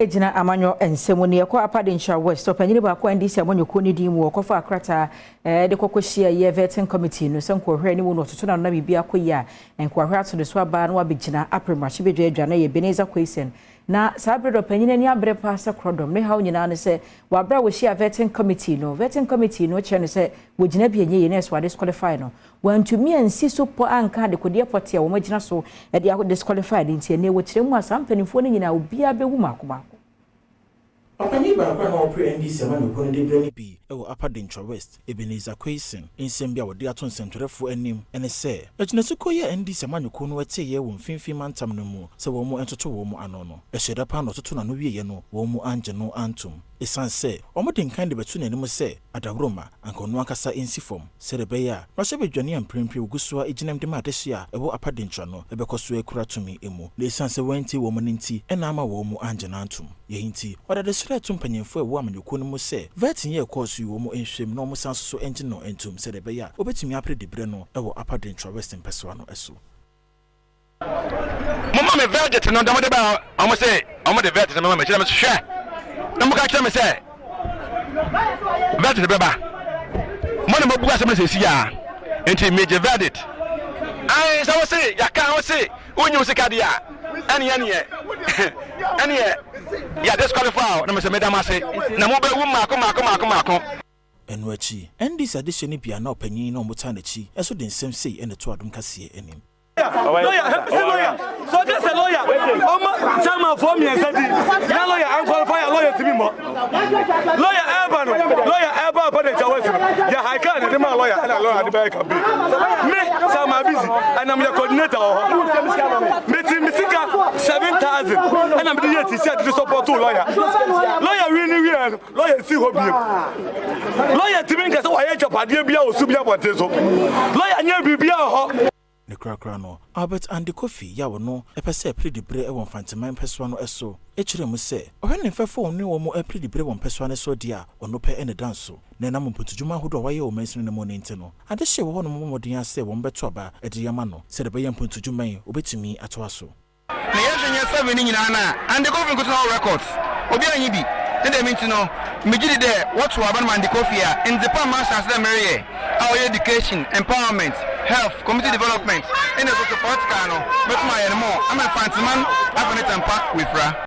Gyina amanyɔ nsɛm mu no, yɛkɔ Upper Denkyira West. Ɔpanyin baako a NDC amanyɔkuo no din mu wɔkɔfaa krataa de kɔkɔhyia yɛ vetting committee no sɛ nkɔhwɛ anim no ɔtoto n'ano na biribi akɔ yie a nkɔahwɛ ato ne so aba na wabɛgyina apere mmarahyɛbadwa adwa no yɛ Ebenezer Quayson. Na saa bere de ɔpanyin ani abere paa sɛ korɔdɔm. Ne haw nyinaa ne sɛ wɔ abere a wɔhyia vetting committee no, vetting committee no kyerɛ no sɛ wɔgyina bi ɛnyɛ yie na ɛsɛ wɔadisqualify no. Wɔantumi ansi so pɔ anka adekodeɛ pɔtee a wɔagyina so de adisqualify no nti ɛnnɛ wɔkyerɛ mu a saa mpanimfoɔ no nyinaa obiara bɛwu mmaako mmaako. Ɔpanyin baako a na ɔpere NDC amanyɔkuo no de brɛ no bi wɔ Upper Denkyira West, Ebenezer Quayson, nsɛm bi a ɔde ato nsɛntwerɛfoɔ anim ne sɛ, agyinatukuo yi a NDC amanyɔkuo no teeɛ wɔ mfimfini mantam no mu sɛ wɔn ntoto wɔn ano no, ɛhyɛɛ da paa na ɔtoto n'ano wieeɛ no wɔn angye no antom. Esiane sɛ wɔde nkan de bɛto n'anim sɛ adaworoma, anka ɔno ankasa nsi fam, sɛdeɛ ɛbɛyɛ a mmarahyɛbadwani a mprempren wɔgu so ara gyinam de ma adehye a ɛwɔ Upper Denkyira no bɛkɔ so akura tumi mu. Na esiane sɛ wɔantie wɔn no nti na ama wɔn angye no antom. Yei nti, ɔde adesrɛ reto mpanyimfoɔ a ɛwɔ amanyɔkuo no mu sɛ vetting yi a ɛkɔɔ so yi wɔn nhwɛ mu na wɔsan nso so ngye no ntom sɛdeɛ ɛbɛyɛ a wɔbɛtumi apere diberɛ no wɔ Upper Denkyira West mpɛsoa no so. Mo ma me verdict no dɛm de ba ɔmo se ɔmo de verdict no bɛma me kyerɛ me hwɛ na mo ka kyerɛ me sɛ verdict bɛba mo na mo bu asɛm no sɛsi a nti megye verdict ae sɛ wo se yɛka wo se wonyi wo sika deɛ a ɛneɛ neɛ ɛneɛ yɛ disqualify na mesɛ meda mo ase na mobɛwu mmaako mmaako mmaako mmaako. Ɛno akyi, NDC adehyeɛ no bi a na ɔpanyin na wɔtaa n'akyi nso de nsɛm sei na ɛtoo Adom Kaseɛ anim. Lawyer, sɛ lawyer, sɛ ɔka sɛ lawyer, ɔma chairman foɔ mmiɛnsa di, na lawyer anqualify a lawyer tumi mmɔ. Lawyer ɛɛba no, lawyer ɛɛba apa de nkyɛn wasi no, yɛ high car na ɛde maa lawyer ɛna lawyer de bɛyɛ campaign. Me, sɛ ama busy, ɛna meyɛ coordinator wɔ hɔ. Me ti me sika 7,000 ɛna mede yɛ t-shirt de support lawyer. Lawyer wi ne wie no, lawyer si hɔ biem. Lawyer tumi nka sɛ wayɛ agyapadeɛ bi a ɔsu bi abɔnten so. Lawyer nyɛ biribiara wɔ hɔ. Ne korakora no, Albert Andy Kofi yaw no pɛ sɛ pere diberɛ wɔ Mfanteman mpɛsoa no so kyerɛɛ mu sɛ ɔhwɛ ne mfɛfo a ɔne wɔn repere diberɛ wɔ mpɛsoa no so deɛ a ɔno pɛ ne da nso. Na ɛnam mpontodwuma ahodoɔ a wayɛ wɔ mansini no mu no nti no, adehyeɛ wɔ hɔnom bɔ mmɔden ara sɛ wɔbɛto aba de ama no sɛdeɛ ɛbɛyɛ mpontodwuma yi ɔbɛtumi atoa so. Na yɛhwɛ nyɛ survey no nyinaa no a, Andy Kofi nkotsee na ɔwɔ records, obiara nnyi bi. Ne dɛm ntsi no, megye di dɛ wɔtow aba no ma Andy Kofi a, ndze pa a mahyɛ ase dɛ mereyɛ a ɔyɛ education, empowerment, health, community development na socio-political no, metum ayɛ no more ama Mfantseman afa ne tam pa oefura.